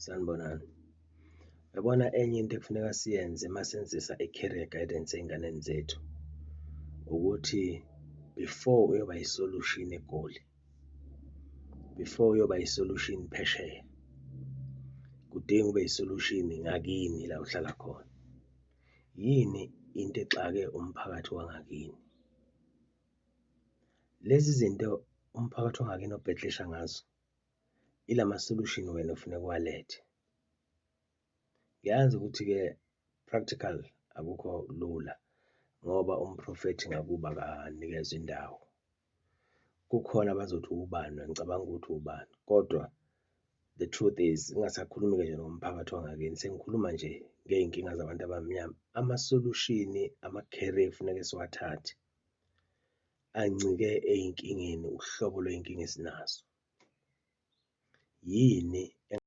Sanibonani. Uyabona, enye into ekufuneka siyenze masenzisa i-career guidance ey'nganeni zethu ukuthi before uyoba i-solution eGoli, before uyoba i-solution phesheya, kudinga ube i-solution ngakini la ohlala khona. Yini into exake umphakathi wangakini? Lezi zinto umphakathi wangakini obheklisha ngazo, ilama-solution wena ofuneka uwalethe. Ngiyazi ukuthi-ke practical akukho lula ngoba umprofethi ngakubo akanikezwa indawo. Kukhona abazothi ubani, ngicabanga ukuthi ubani, kodwa the truth is, ngingasakhulumi-ke nje ngomphakathi wangakini, sengikhuluma nje ngey'nkinga zabantu abamnyama. Ama-solution, ama-career kufuneke siwathathe ancike ey'nkingeni, uhlobo lwey'nkinga esinazo. Yini